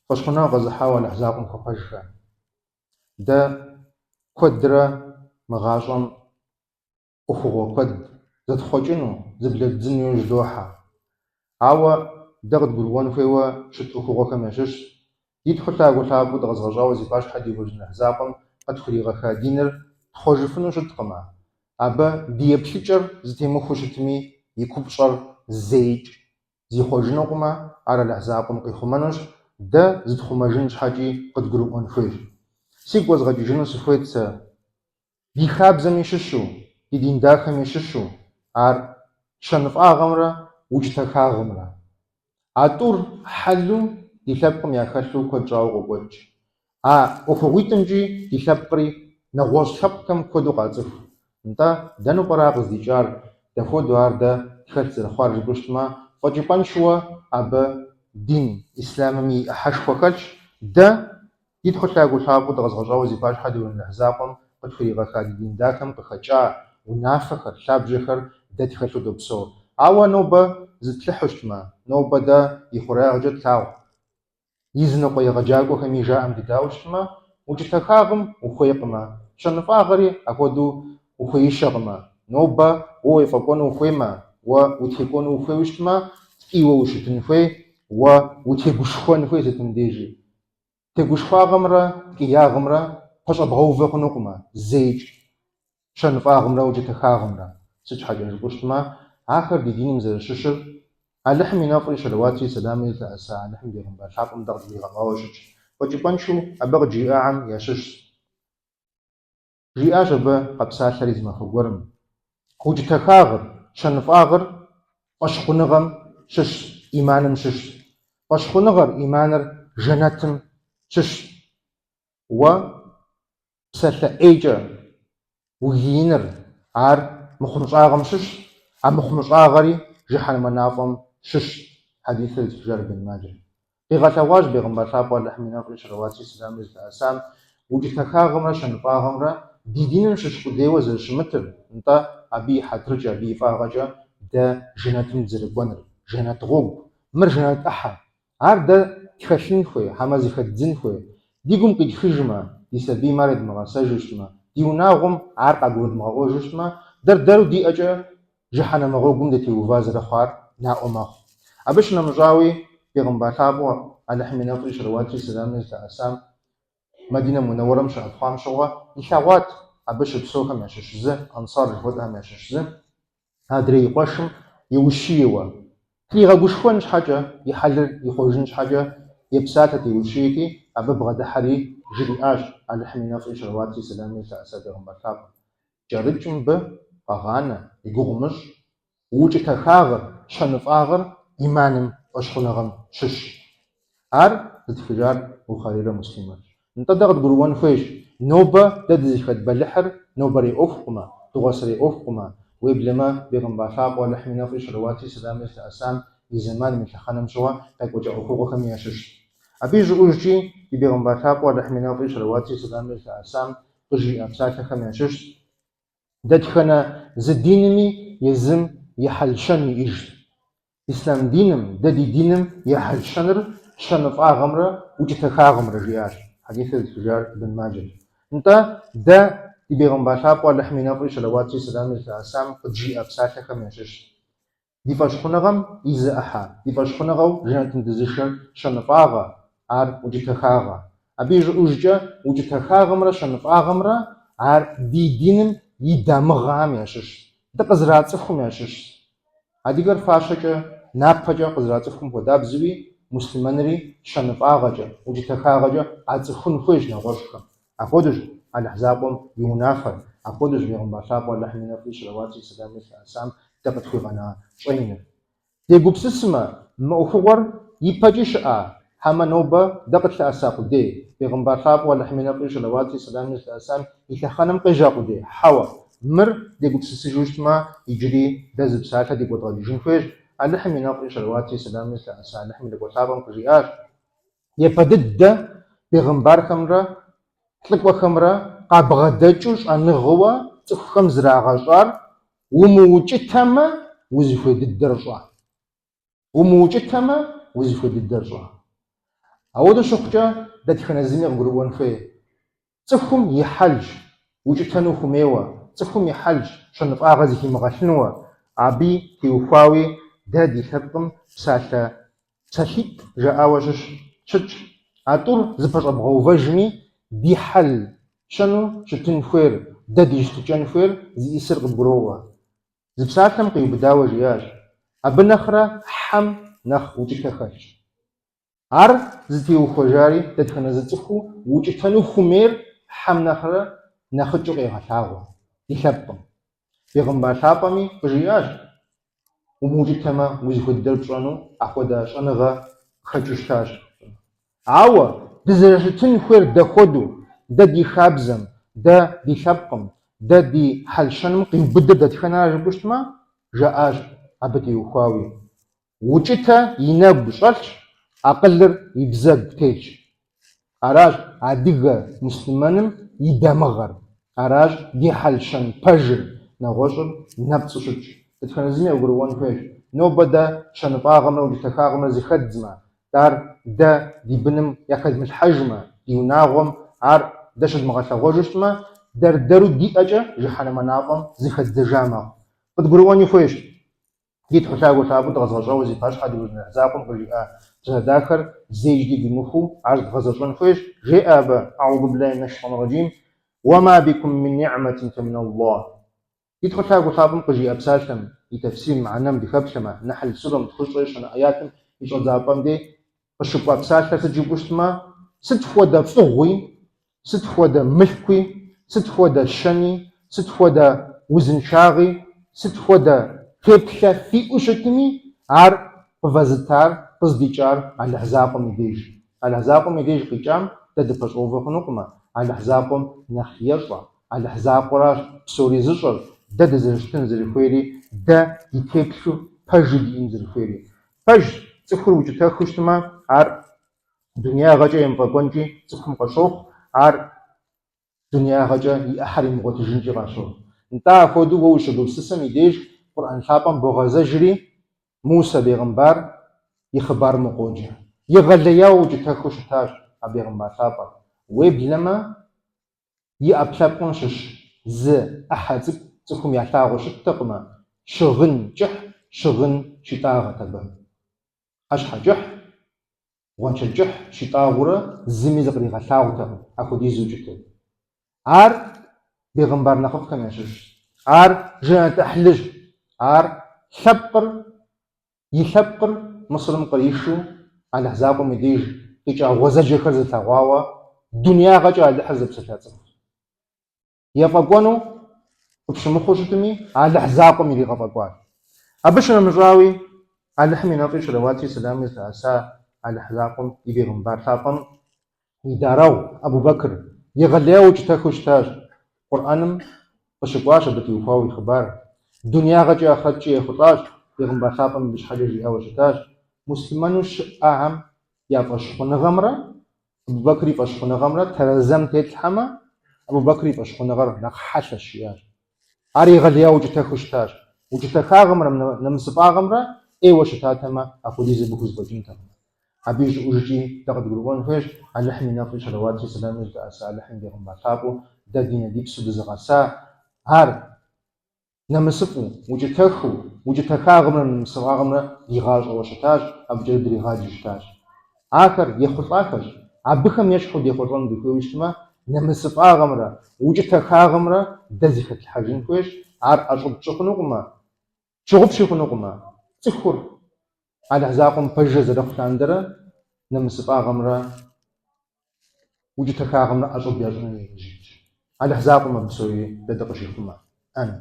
Фӏэщхъуныгъэ къэзыхьауэ Алыхь закъуэм хуэпэжхэ. Дэ куэдрэ мы гъащӏэм ӏуэхугъуэ куэд зэтхъуэкӏыну, зэблэддзыну иужь дохьэ. Ауэ дэ къыдгурыӏуэн хуейуэ щыт ӏуэхугъуэхэм ящыщщ ди Тхьэу лъагэу лъапӏэу дыкъэзыгъэщӏауэ зи пащхьэ диувэжын Алыхь закъуэм къытхуригъэха диныр тхъуэжыфыну щыткъымэ, абы ди еплъыкӏэр зэтемыхуэу щытми, и купщӏэр зэикӏ зихъуэжынукъымэ, ар Алыхь закъуэм къихъумэнущ, дэ зытхъумэжын щхьэкӏи къыдгурыӏуэн хуейщ. Сигу къэзгъэкӏыжыну сыхуейт сэ ди хабзэми щыщу, ди дин дахэми щыщу, ар щэныфӏагъэмрэ укӏытэхагъымрэ. А тӏур хьэлу ди лъэпкъым яхэлъу куэд щӏауэ къокӏуэкӏ. А ӏуэхугъуитӏымкӏи ди лъэпкъри нэгъуэщӏ лъэпкъхэм куэду къацӏыху. Нтӏэ, дэнэу пӏэрэ ар къыздикӏар, дапхуэдэу ар дэ тхэлъ зэрыхъуар жыпӏэу щытмэ, фӏэкӏыпӏэншэуэ абы дин ислъамым и ӏыхьэшхуэ хэлъщ, дэ ди Тхьэу лъагэу лъапӏэу дыкъэзыгъэщӏауэ зи пащхьэ диувэн Алыхь закъуэм къытхуригъэха ди дин дахэм къыхэкӏа унафэхэр, лъабжьэхэр дэ тхэлъу допсэу. Ауэ нобэ зытплъыхьу щытмэ, нобэ дэ ихъуреягъкӏэ тлъагъу Изыныкъуэ егъэджакӏуэхэми жаӏэм дедаӏуэу щытмэ, укӏытэхагъым ухуейкъымэ, щэныфӏагъэри апхуэдэу ухуеищэкъымэ, нобэ уэ уефӏэкӏуэну ухуеймэ, уэ утекӏуэну ухуейуэ щытмэ, ткӏийуэ ущытын хуей, уэ утегушхуэн хуей сытым дежи. Тегушхуагъэмрэ ткӏиягъымрэ пэщӏэбгъэувэ хъунукъымэ, зэикӏ. Щэныфӏагъымрэ укӏытэхагъымрэ, сыт щхьэкӏэ жыпӏэу щытмэ, ахэр ди диным зэрыщыщыр, Алыхьым и нэфӏри щэлэуатри сэламри зылъэӏэса Алыхьым бегъымбар лъапӏэм дэ къыдгуригъэӏуауэ щытщ. Фӏэкӏыпӏэншэу абы къыджиӏахэм ящыщщ. Жиӏащ абы къэпсалъэри зы махуэ гуэрым. Укӏытэхагъыр, щэныфӏагъыр фӏэщхъуныгъэм щыщщ, ӏиманым щыщщ. Фӏэщхъуныгъэр, ӏиманыр жэнэтым щыщщ. Уэ псалъэ ӏейкӏэ угииныр, ар мыхъумыщӏагъэм щыщщ, а мыхъумыщӏагъэри жыхьэнмэ мафӏэм щыщщ, хьэдисыр зытхыжар Ибн Маджэщ. Къигъэлъэгъуащ бегъымбар лъапӏэу Алыхьым и нэфӏри щэлэуатри сэламри зылъэӏэсам укӏытэхагъымрэ щэныфӏагъымрэ ди диным щыщ къудейуэ зэрыщымытыр, нтӏэ, абы и хьэтыркӏэ, абы и фӏагъэкӏэ дэ жэнэтым дызэрыкӏуэныр, жэнэт гъуэгу, мыр жэнэт ӏыхьэ, Ар дэ тхэлъын хуей, хьэмэ зыхэддзын хуей? Ди гум къитхыжмэ, ди сабийм ар едмыгъэсэжу щытмэ, ди унагъуэм ар къагурыдмыгъэӏуэжу щытмэ, дэр-дэру ди ӏэкӏэ жыхьэнэмэ гъуэгум дытеува зэрыхъуар наӏуэ мэхъу. Абы щынэмыщӏауи, бегъымбар лъапӏэу Алыхьым и нэфӏри щэлэуатри сэламри зылъэӏэсам Мадинэ Мунэуэрэм щыӏэпхъуам щыгъуэ илъэгъуат абы щыпсэухэм ящыщ зы, ансар жыхуэтӏэхэм ящыщ зы, адрей и къуэшым еущийуэ. Тригъэгушхуэн щхьэкӏэ, и хьэлыр ихъуэжын щхьэкӏэ епсалъэт еущийти, абы бгъэдыхьэри жриӏащ Алыхьым и нэфӏри щэлэуатри сэламри зылъэӏэса бегъымбар лъапӏэм. Кӏэрыкӏ мыбы, къэгъанэ, и гугъу умыщӏ. Укӏытэхагъыр, щэныфӏагъыр ӏиманым, фӏэщхъуныгъэм щыщщ. Ар зытхыжар Бухъарирэ Муслимрэщ. Нтӏэ дэ къыдгурыӏуэн хуейщ, нобэ дэ дызыхэт бэлыхьыр нобэрей ӏуэхукъымэ, дыгъуасэрей ӏуэхукъымэ, уеблэмэ бегъымбар лъапӏэу Алыхьым и нэфӏри щэлэуатри сэламри зылъэӏэсам и зэманым, и лъэхъэнэм щыгъуэ къекӏуэкӏа ӏуэхугъуэхэми ящыщщ. Абы ищӏыӏужкӏи, ди бегъымбар лъапӏэу Алыхьым и нэфӏри щэлэуатри сэламри зылъэӏэсам къыжиӏа псалъэхэм ящыщщ, Дэтхэнэ зы динми езым и хьэл-щэн иӏэжщ. Ислъам диным, дэ ди диным и хьэл-щэныр щэныфӏагъэмрэ укӏытэхагъымрэ, жиӏащ. Хьэдисыр зытхыжар Ибн Маджэщ. Нтӏэ, дэ ди бегъымбар лъапӏэу Алыхьым и нэфӏри щэлэуатри сэламри зылъэӏэсам къыджиӏа псалъэхэм ящыщщ. Ди фӏэщхъуныгъэм и зы ӏыхьэ, ди фӏэщхъуныгъэу жэнэтым дызышэр щэныфӏагъэ, ар укӏытэхагъэ. Абы ищӏыӏужкӏэ укӏытэхагъэмрэ щэныфӏагъэмрэ ар ди диным и дамыгъэхэм ящыщщ, дыкъызэрацӏыхум ящыщщ. Адыгэр фащэкӏэ, напэкӏэ къызэрацӏыхум хуэдабзэуи, муслъымэнри щэныфӏагъэкӏэ, укӏытэхагъэкӏэ къацӏыхун хуейщ нэгъуэщӏхэм. Апхуэдэущ Алыхь закъуэм и унафэр, апхуэдэущ бегъымбар лъапӏэу Алыхьым и нэфӏри щэлэуатри сэламри зылъэӏэсам дэ къытхуигъэна щӏэиныр. Дегупсысмэ, мы ӏуэхугъуэр ипэкӏи щыӏа, хьэмэ нобэ дэ къытлъэӏэса къудей, бегъымбар лъапӏэу Алыхьым и нэфӏри щэлэуатри сэламри зылъэӏэсам и лъэхъэнэм къежьа къудей? Хьэуэ. Мыр дегупсысыжу щытмэ, иджыри дэ зы псалъэ дигу къэдгъэкӏыжын хуейщ, Алыхьым и нэфӏри щэлэуатри сэламри зылъэӏэса Алыхьым и лӏыкӏуэ лъапӏэм къыжиӏащ, Япэ дыдэ бегъымбархэмрэ лӏыкӏуэхэмрэ къабгъэдэкӏыу щӏэныгъэуэ цӏыхухэм зрагъэщӏар умыукӏытэмэ, узыхуей дыдэр щӏэ. Умыукӏытэмэ, узыхуей дыдэр щӏэ. Ауэдэу щыхъукӏэ, дэтхэнэ зыми къыгурыӏуэн хуей. Цӏыхум и хьэлщ укӏытэну хуэмейуэ, цӏыхум и хьэлщ щэныфӏагъэ зыхимыгъэлъынуэ, абы теухуауи дэ ди лъэпкъым псалъэ псалъитӏ жаӏауэ щыщ щытщ. А тӏур зыпэщӏэбгъэувэжми, ди хьэл щэну щытын хуейр, дэ ди щытыкӏэн хуейр зиӏисыр къыбгуроӏуэ. Зы псалъэм къиубыдауэ жиӏащ, абы нэхърэ хьэм нэхъ укӏытэ хэлъщ. Ар зытеухуэжари дэтхэнэ зы цӏыхуу укӏытэну хумейр хьэм нэхърэ нэхъыкӏэу къегъэлъагъуэ ди лъэпкъым. Бегъымбар лъапӏэми къыжиӏащ, умыукӏытэмэ, узыхуей дыдэр пщӏэну апхуэдэ щӏэныгъэ къыхэкӏыу щытащ. Ауэ дызэрыщытын хуейр дэ хуэдэу, дэ ди хабзэм, дэ ди лъэпкъым, дэ ди хьэл-щэным къиубыдыр дэтхэнэра жыпӏэу щытмэ, жаӏащ абы теухуауи. Укӏытэ и нэгу щӏэлъщ, акъылыр и бзэгу телъщ. Аращ адыгэ муслъымэным и дамыгъэр, аращ ди хьэл-щэн пэжыр, нэгъуэщӏыр нэпцӏу щытщ. Дэтхэнэ зыми къыгурыӏуэн хуейщ, нобэ дэ щэныфӏагъэмрэ укӏытэхагъэмрэ зыхэддзмэ, ар дэ ди быным яхэдмылъхьэжмэ, ди унагъуэм ар дэ щыдмыгъэлъэгъуэжу щытмэ, дэр-дэру ди ӏэкӏэ жыхьэнэмэ мафӏэм зыхэддзэжа мэхъу. Къыдгурыӏуэни хуейщ. Ди Тхьэу лъагэу лъапӏэу дыкъэзыгъэщӏауэ зи пащхьэ дыузынэхь закъуэм къыжиӏа псалъэ дахэр зэикӏ дигу имыхуу ар дгъэзэщӏэн хуейщ, жеӏэ абы, Аӏузу биллахи минэш шейтӏани раджим, Уэ ма бикум мин ни'мэтин фэ мин Аллах. Ди Тхьэу лъагэу лъапӏэм къыжиӏа псалъэм и тэфсир мыхьэнэм дыхэплъэмэ, Нэхьл сурэм тхущӏрэ ещанэ ӏэятым и щӏэдзапӏэм дей къыщыкӏуа псалъэр сыт жыпӏэу щытмэ, сыт хуэдэ фӏыгъуи, сыт хуэдэ мылъкуи, сыт хуэдэ щэни, сыт хуэдэ узыншагъи, сыт хуэдэ теплъэ фиӏэу щытми, ар къывэзытар, къыздикӏар Алыхь закъуэм и деж. Алыхь закъуэм и деж къикӏам дэ дыпэщӏэувэ хъунукъымэ, Алыхь закъуэм нэхъ ещӏэ, Алыхь закъуэращ псори зыщӏэр, дэ дызэрыщытын зэрыхуейри, дэ ди теплъу пэжу диӏэн зэрыхуейри. Пэжщ, цӏыхур укӏытэхыу щытмэ, ар дунеягъэкӏэ емыфӏэкӏуэнкӏи цӏыхум къыщохъу, ар дунеягъэкӏэ и ӏыхьэр имыгъуэтыжынкӏи къащохъу. Нтӏэ, апхуэдэу уэ ущыгупсысэм и деж Къурӏэн лъапӏэм богъэзэжри, Мусэ бегъымбар и хъыбарым укъоджэ. Егъэлеяуэ укӏытэхыу щытащ а бегъымбар лъапӏэр. Уеблэмэ, и ӏэпкълъэпкъым щыщ зы ӏыхьэ цӏыкӏу цӏыхум ялъагъуу щыттэкъымэ, щыгъын кӏыхь, щыгъын щитӏагъэт абы. ӏэщхьэ кӏыхь, гъуанчэ кӏыхь щитӏагъэурэ зыми зыкъригъэлъагъутэкъым, апхуэдизу укӏытэт. Ар бегъымбар нэхъыфӏхэм ящыщщ. Ар жэнэт ӏыхьлыщ. Ар лъэпкъыр И лъэпкъыр Мысырым къришу Алыхь закъуэм и деж къикӏа гъуэзэджэхэр зылъэгъуауэ дунеягъэкӏэ Алыхьыр зэпсэлъа цӏыхущ. Ефӏэкӏуэну къыпщымыхъуу щытми, Алыхь закъуэм иригъэфӏэкӏуащ. Абы щынэмыщӏауи, Алыхьым и нэфӏи щэлэуатри сэлами зылъэӏэса Алыхь закъуэм и бегъымбар лъапӏэм и дарэгъу Абу Бэкр егъэлеяуэ укӏытэхыу щытащ. Къурӏэным къыщыкӏуащ абы теухуауэ и хъыбар. Дунеягъэкӏи ахърэткӏи ехъулӏащ, бегъымбар лъапӏэм абы щхьэкӏэ жиӏауэ щытащ, Муслъымэну щыӏэхэм я фӏэщхъуныгъэмрэ Абу Бэкр и фӏэщхъуныгъэмрэ тэрэзэм тетлъхьэмэ, Абу Бэкр и фӏэщхъуныгъэр нэхъ хьэлъэщ, жиӏащ. Ар егъэлеяуэ укӏытэхыу щытащ. Укӏытэхагъымрэ нэмысыфӏагъымрэ ӏейуэ щытатэмэ, апхуэдиз абы хузэфӏэкӏынтэкъым. Абы ищӏыӏужкӏи дэ къыдгурыӏуэн хуейщ, Алыхьым и нэфӏи щэлэуатри сэлами зылъэӏэса Алыхьым и бегъымбар лъапӏэу дэ ди нэ ди псэу дызыгъэса ар нэмысыфӏэу, укӏытэхыу, укӏытэхагъымрэ нэмысыфӏагъымрэ дигъащӏэуэ щытащ, абыкӏэ дригъаджэу щытащ. Ахэр ехъулӏахэщ, абыхэм ещхьу дехъулӏэну дыхуейуэ щытмэ, нэмысыфӏагъэмрэ укӏытэхагъымрэ дэ зыхэтлъхьэжын хуейщ, ар ӏэщӏыб тщӏы хъунукъымэ, тщыгъупщи хъунукъымэ, цӏыхур Алыхь закъуэм пэжыжьэ зэрыхъу лъандэрэ нэмысыфӏагъэмрэ укӏытэхагъэмрэ ӏэщӏыб ящӏыну иужь итщ. Алыхь закъуэм абы псори дэ дыкъыщихъумэ. Амин.